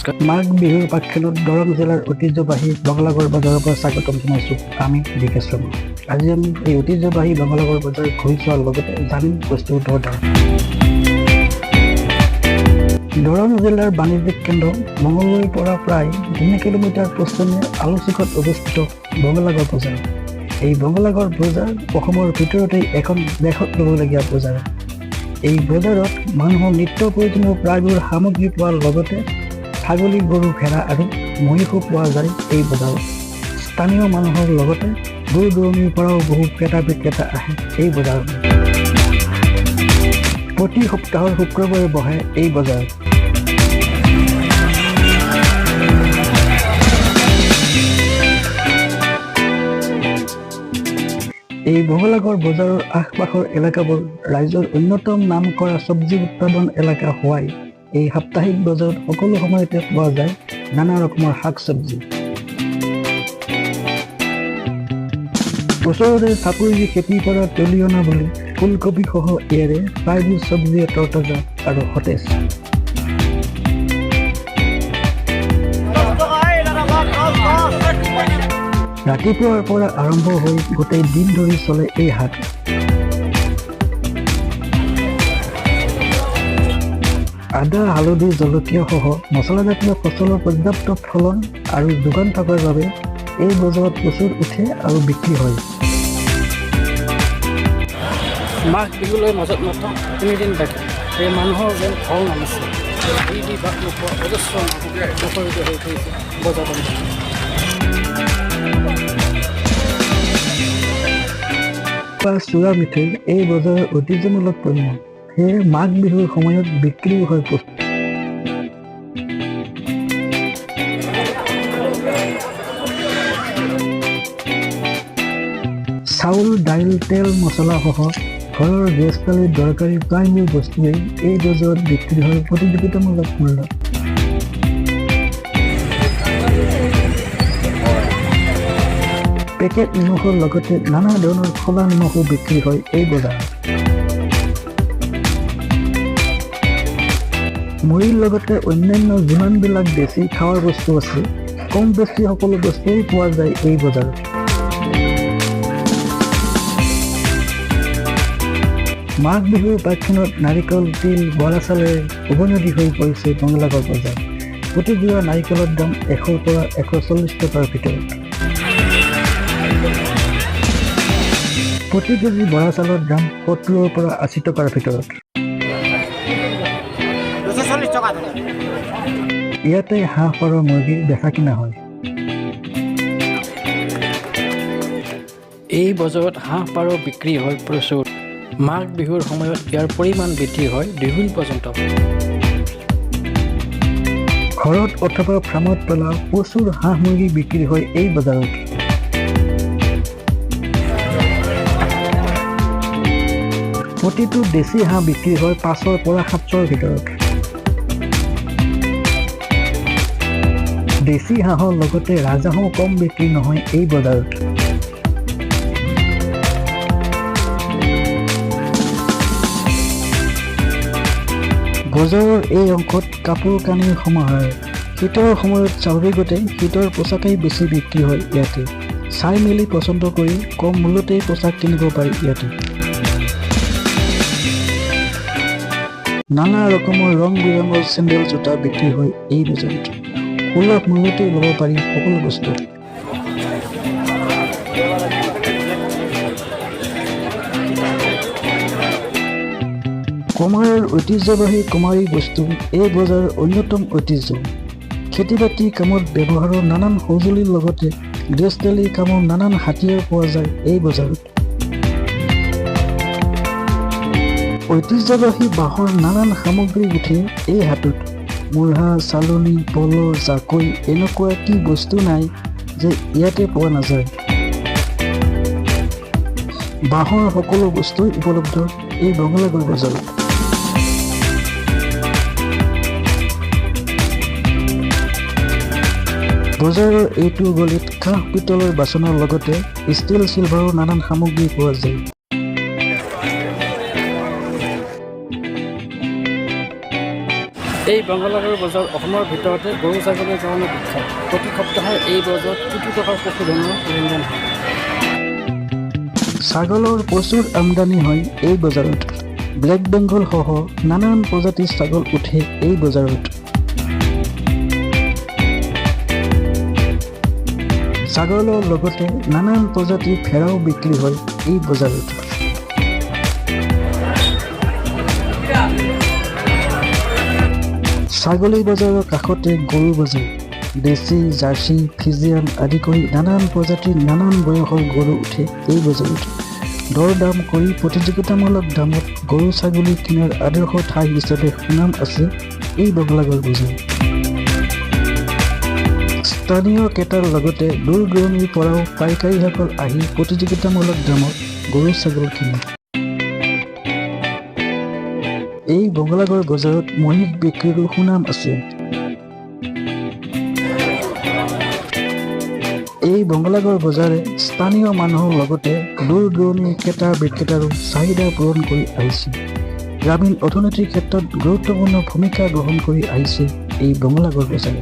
নমস্কাৰ। মাঘ বিহুৰ প্ৰাকক্ষণত দৰং জিলাৰ ঐতিহ্যবাহী বঙলাগড় বজাৰৰ পৰা স্বাগতম জনাইছোঁ। আমি বিকাশ শৰ্মা। আজি আমি এই ঐতিহ্যবাহী বঙলাগড় বজাৰ ঘূৰি চোৱাৰ লগতে জানিম বস্তুৰ দৰ দাম। দৰং জিলাৰ বাণিজ্যিক কেন্দ্ৰ মঙলদৈৰ পৰা প্ৰায় 3 কিলোমিটাৰ পশ্চিমে আলোচকত অৱস্থিত বঙলাগড় বজাৰ। এই বঙলাগড় বজাৰ অসমৰ ভিতৰতেই এখন লেখত ল'বলগীয়া বজাৰ। এই বজাৰত মানুহৰ নিত্য প্ৰয়োজনীয় প্ৰায়বোৰ সামগ্ৰী পোৱাৰ লগতে ছাগলী, গৰু, ভেড়া আৰু মহিষো পোৱা যায় এই বজাৰত। স্থানীয় মানুহৰ লগতে দূৰ দূৰণিৰ পৰাও বহু ক্ৰেতা বিক্ৰেতা আহে এই বজাৰলৈ। প্ৰতি সপ্তাহৰ শুক্ৰবাৰে বহে এই বজাৰ। এই বঙলাগড় বজাৰৰ আশ-পাশৰ এলেকাবোৰ ৰাজ্যৰ অন্যতম নাম কৰা চব্জি উৎপাদন এলেকা হোৱাই এই সাপ্তাহিক বজাৰত সকলো সময়তে পোৱা যায় নানা ৰকমৰ শাক চব্জি। ওচৰৰে চাপৰিৰ খেতিৰ পৰা তুলি অনা বুলি ফুলকবিসহ ইয়াৰে প্ৰায়বোৰ চব্জিয়ে তৰতাজা আৰু সতেজ। ৰাতিপুৱাৰ পৰা আৰম্ভ হৈ গোটেই দিন ধৰি চলে এই হাট। আদা, হালধি, জলকীয়াসহ মছলাজাতীয় ফচলৰ পৰ্যাপ্ত ফলন আৰু যোগান থকাৰ বাবে এই বজাৰত প্ৰচুৰ উঠে আৰু বিক্ৰী হয়। মাঘ বিহুলৈ মাজত মাত্ৰ 3 দিন বাকী। এই মানুহৰ যেন ঢল নামিছে। এই দি বাট নোপোৱা অজস্ৰ মানুহ মুখৰিত হৈ পৰিছে বজাৰখন। বা চূড়া মিঠৈ এই বজাৰৰ ঐতিহ্যমূলক পণ্য। সেয়ে মাঘ বিহুৰ সময়ত বিক্ৰীও হয় প্ৰচুৰ। চাউল, দাইল, তেল, মছলাসহ ঘৰৰ গৃহস্থালীৰ দৰকাৰী প্ৰায়বোৰ বস্তুৱেই এই বজাৰত বিক্ৰী হয় প্ৰতিযোগিতামূলক মূল্যত। পেকেট নিমখৰ লগতে নানা ধৰণৰ খোলা নিমখো বিক্ৰী হয় এই বজাৰত। মুড়িৰ লগতে অন্যান্য যিমানবিলাক বেছি খোৱাৰ বস্তু আছে, কম বেছি সকলো বস্তুৱেই পোৱা যায় এই বজাৰত। মাঘ বিহুৰ প্ৰাকক্ষণত নাৰিকল, তিল, বৰা চাউলেৰে উভৈনদী হৈ পৰিছে বঙলাগড় বজাৰ। প্ৰতি যোৰা নাৰিকলৰ দাম 100ৰ পৰা 140 টকাৰ ভিতৰত। প্ৰতি কেজি বৰা চাউলৰ দাম 70ৰ পৰা 80 টকাৰ ভিতৰত। 240 টকা। ইয়াতে হাঁহ, পাৰ, মুৰ্গী বেচা কিনা হয়। এই বজাৰত হাঁহ, পাৰ বিক্ৰী হয় প্ৰচুৰ। মাঘ বিহুৰ সময়ত ইয়াৰ পৰিমাণ বৃদ্ধি হয় দুগুণ পৰ্যন্ত। ঘৰত অথবা ফাৰ্মত পেলা প্ৰচুৰ হাঁহ, মুৰ্গী বিক্ৰী হয় এই বজাৰত। প্ৰতিটো দেশী হাঁহ বিক্ৰী হয় 5ৰ পৰা 7ৰ ভিতৰত। দেশী হাঁহৰ লগতে ৰাজহাঁহো কম বিক্ৰী নহয় এই বজাৰত। বজাৰৰ এই অংশত কাপোৰ কানিৰ সমাহাৰ। শীতৰ সময়ত স্বাভাৱিকতে শীতৰ পোছাকেই বেছি বিক্ৰী হয় ইয়াতে। চাই মেলি পচন্দ কৰি কম মূল্যতেই পোছাক কিনিব পাৰি ইয়াতে। নানা ৰকমৰ ৰং বিৰঙৰ চেণ্ডেল, জোতা বিক্ৰী হয় এই বজাৰত। সুলভ মূল্যতেই ল'ব পাৰি সকলো বস্তু। কমাৰৰ ঐতিহ্যবাহী কুমাৰী বস্তু এই বজাৰৰ অন্যতম ঐতিহ্য। খেতি বাতি কামত ব্যৱহাৰৰ নানান সঁজুলিৰ লগতে গৃহস্থালী কামৰ নানান হাতিয়াৰ পোৱা যায় এই বজাৰত। ঐতিহ্যবাহী বাঁহৰ নানান সামগ্ৰী উঠে এই হাটত। মূঢ়া, চালনী, পল, জাকৈ এনেকুৱা কি বস্তু নাই যে ইয়াতে পোৱা নাযায়। বাঁহৰ সকলো বস্তুৱেই উপলব্ধ এই বঙলাগড় বজাৰত। বজাৰৰ এইটো গলিত কাঁহ পিতলৰ বাচনৰ লগতে ষ্টীল, চিলভাৰৰ নানান সামগ্ৰী পোৱা যায়। এই বঙলাগড় বজাৰ অসমৰ ভিতৰতে গৰু ছাগলীৰ কাৰণে বিখ্যাত। প্ৰতি সপ্তাহে এই বজাৰত কোটি টকাৰ পশুধনৰ লেনদেন হয়। ছাগলৰ প্ৰচুৰ আমদানি হয় এই বজাৰত। ব্লেক বেংগল সহ নানান প্ৰজাতিৰ ছাগল উঠে এই বজাৰত। ছাগলৰ লগতে নানান প্ৰজাতিৰ ভেড়াও বিক্ৰী হয় এই বজাৰত। ছাগলী বজাৰৰ কাষতে গৰু বজাৰ। দেশী, জাৰ্চি, ফিজিয়ান আদি কৰি নানান প্ৰজাতিৰ নানান বয়সৰ গৰু উঠে এই বজাৰত। দৰ দাম কৰি প্ৰতিযোগিতামূলক দামত গৰু ছাগলী কিনাৰ আদৰ্শ ঠাই হিচাপে সুনাম আছে এই বগলাগড় বজাৰ। স্থানীয় ক্ৰেতাৰ লগতে দূৰ দূৰণিৰ পৰাও পাইকাৰীসকল আহি প্ৰতিযোগিতামূলক দামত গৰু ছাগল কিনে। এই বগলাগড় বজাৰত মহিষ বিক্ৰীৰো সুনাম আছে। এই বগলাগড় বজাৰে স্থানীয় মানুহৰ লগতে দূৰ দূৰণিৰ ক্ৰেতা বিক্ৰেতাৰো চাহিদা পূৰণ কৰি আহিছে। গ্ৰামীণ অৰ্থনীতিৰ ক্ষেত্ৰত গুৰুত্বপূৰ্ণ ভূমিকা গ্ৰহণ কৰি আহিছে এই বগলাগড় বজাৰে।